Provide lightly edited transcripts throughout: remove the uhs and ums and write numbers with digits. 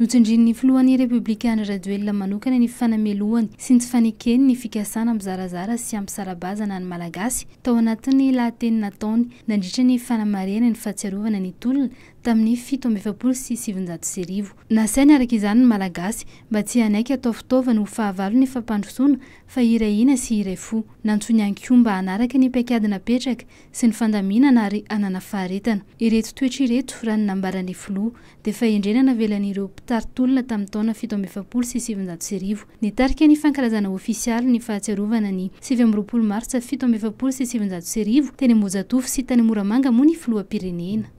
Notsindrin'ny filohan'ny Repoblika Andry Rajoelina manokana ny fanamelohany sy ny tsy fanekeny ny fikasana hampizarazara sy hampisara-bazana ny Malagasy tao anatin'ny lahateny nataony nandritra ny fanamarihana ny fahatsiarovana ny tolona tamin'ny 1947. Nasainy araka izany ny Malagasy mba tsy hanaiky hatao fitaovana ho fahavalon'ny fampandrosoana fa hiray hina sy hiray fo. Nantsoiny ihany koa mba hanaraka ny paikady napetraka sy ny fandaminana ary hanana faharetana. Ireto toetra ireto, raha ny nambaran'ny filoha, dia fahendrena navelan'ireo mpitari-tolona tamin'ny taona 1947. Nitarika ny fankalazana ofisialy ny fahatsiarovana ny 29 martsa 1947 teny Ambohijatovo sy tany Moramanga moa ny filoham-pirenena.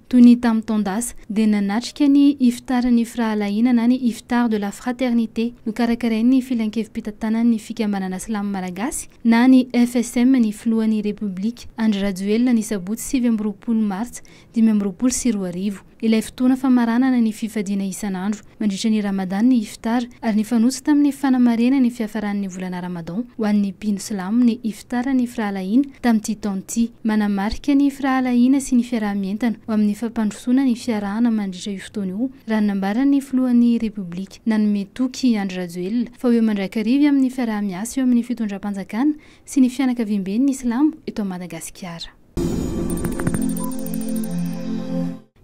Toy ny tamin'ny taon-dasa, dia nanatrika ny Iftar-n'ny Firahalahiana na ny Iftar de la Fraternité nokarakarain'ny Filankevi-pitantanan'ny Fikambanana Silamo Malagasy na ny FSM ny filohan'ny Repoblika, Andry Rajoelina ny sabotsy 29 martsa 2025. Ilay fotoana famaranana ny fifadiana isan'andro mandritra ny Ramadan ny Iftar ary nifanojo tamin'ny fanamarihana ny fiafaran'ny volana Ramadan ho an'ny mpino silamo ny Iftar ny firahalahiana tamin'ity taona ity. Manamarika ny firahalahiana sy ny fiaraha-mientana ho amin'ny fampandrosoana ny fiarahana mandritra io fotoana io, raha ny nambaran'ny filohan'ny Repoblika. Nanome toky i Andry Rajoelina fa ho eo mandrakariva amin'ny fiaraha-miasa eo amin'ny fitondram-panjakana sy ny fianakaviamben'ny silamo eto Madagasikara.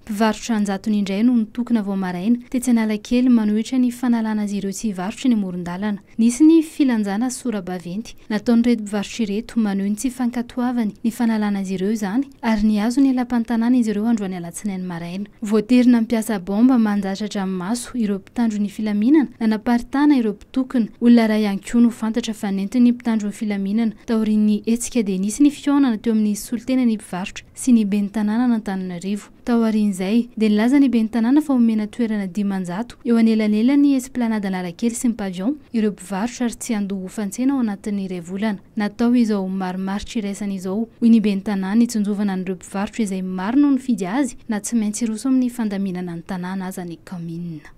Mpivarotra an-jatony indray no nitokona vao maraina tetsy Analakely manohitra ny fanalana azy ireo tsy hivarotra eny amoron-dalana. Nisy ny filanjana sora-baventy nataon'ireto mpivarotra ireto manohy ny tsy fankatoavany ny fanalana azy ireo izany ary nihazo ny lapan'ny tanàna izy ireo androany alatsinainy maraina. Voatery nampiasa baomba mandatsa-dranomaso ireo mpitandro ny filaminana nanaparitahana ireo mpitokona. Olona iray ihany koa no fantatra fa nentin'ny mpitandro ny filaminana. Taorian'ny hetsika dia nisy ny fihaonana teo amin'ny solontenan'ny mpivarotra sy ny ben'ny tanànan'Antananarivo. Taorian'izay, dia nilaza ny ben'ny tanàna fa homena toerana 500 eo anelanelan'ny Esplanade Analakely sy ny Pavillon ireo mpivarotra ary tsy handoa hofan-tsena ao anatin'ny iray volana. Natao izao marimaritra iraisana izao, hoy ny ben'ny tanàna, hitsinjovana an'ireo mpivarotra izay maro no nifidy azy na tsy maintsy hiroso amin'ny fandaminana ny tanàna aza ny kaominina.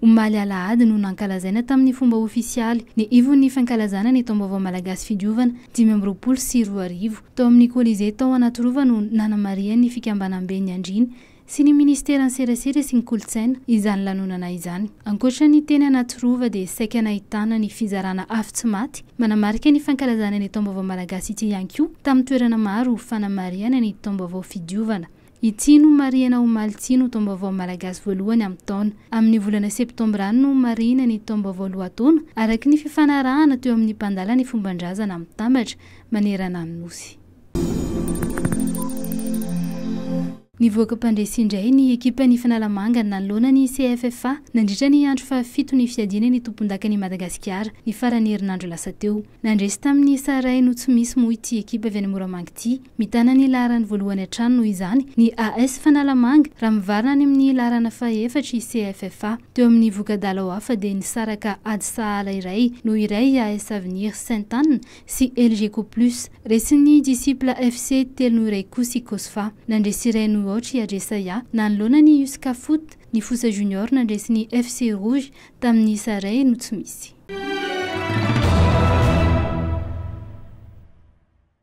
Omaly alahady no nankalazaina tamin'ny fomba ofisialy ny ivon'ny fankalazana ny Taombaovao Malagasy Fidiovana 2025. Tao amin'ny Colisée tao Anatirova no nanamarihan'ny fikambanamben'ny Andriana sy ny Ministeran'ny Serasera sy ny Kolontsaina izany lanonana izany. Ankoatra ny teny Anatirova dia saika nahitana ny fizarana afo tsy maty manamarika ny fankalazana ny Taombaovao Malagasy ity ihany koa tamin'ny toerana maro ho fanamarihana ny Taombaovao Fidiovana. Ity no marihana omaly ity no taom-baovao malagasy voalohany amin'ny taona. Amin'ny volana septambra any no marihina ny taom-baovao lohataona, araka ny fifanarahana teo amin'ny mpandala ny fomban-drazana mitambatra manerana ny Nosy. Nivoaka mpandresy indray ny ekipan'ny Fanalamanga nanoloana ny CFFA nandritra ny andro fahafito ny fiadiana ny tompondakan'i Madagasikara ny faran'ny herinandro lasa teo. Nandresy tamin'ny isa iray no tsy misy moa ity ekipa avy any Moramanga ity. Mitana ny laharany voalohany hatrany noho izany ny AS Fanalamanga raha mivarina any amin'ny laharana fahaefatra i CFFA. Teo amin'ny voka-dalao hafa dia nisaraka ady sahala 1-1 i AS Avenir Sainte Anne sy Elgeco Plus. Resin'ny Disciple FC 3-1 kosa i Cosfa. Nandresy 1-0 i Adresaya nanoloana ny Usca Foot, ny Fosa Junior nandresy ny FC Rouge tamin'ny isa iray no tsy misy.